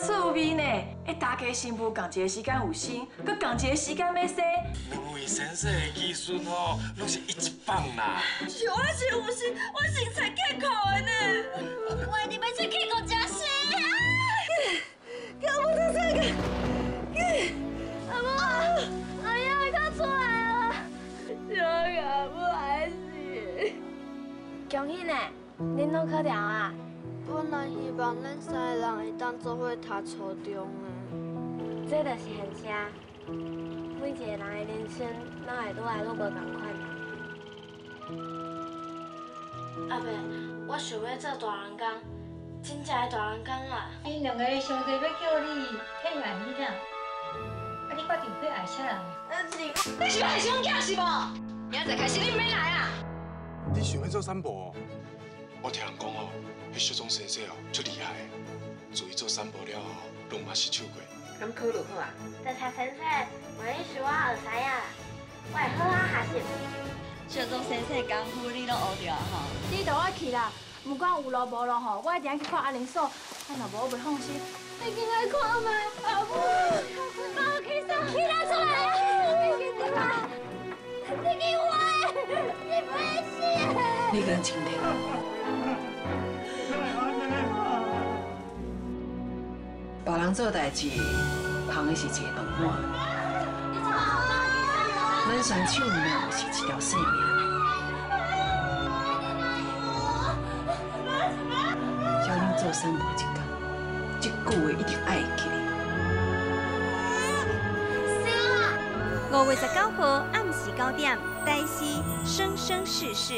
趣味呢。哎，大家新婦仝一个時間有生，閣仝一個時間欲生。兩位先生的技術吼，攏是一級棒啦。是我是有心，我先切結苦的呢。我一定欲切結苦才是啊！搞不到這個，阿母，哎呀，哭出來了，小阿母還是。恭喜呢，恁攏考著啊？本來希望咱三个人會當做伙讀初中的。這就是現實啊！每一個人的人生，攏會愈來愈無仝款。阿伯，我想欲做大人工，真正的大人工啊！𪜶兩个上帝欲叫你退愛你啦，啊，你決定欲愛啥人？你是欲害小囝是無？明仔載開始你毋免來啊！你想欲做產婆？我聽人講哦，彼小鍾先生哦，足厲害的，自伊做產婆了後，攏毋捌失手過。敢考就好啊！多謝先生，願意收我學師仔啦，我會好好學習。小鍾先生的功夫你攏學著啊吼！你著愛去啦，毋管有路無路吼，我一定去看阿玲嫂。啊，若無我袂放心。你緊來看覓，阿母，幫我起身，起來出來啊！你緊來，你緊我的，你袂死的。你緊清楚。別人做代誌，捧的是一个飯碗；咱雙手拿的是一條性命。叫恁做產婆一工，這句話一定愛會記得。5月19號暗時9點，台視《生生世世》。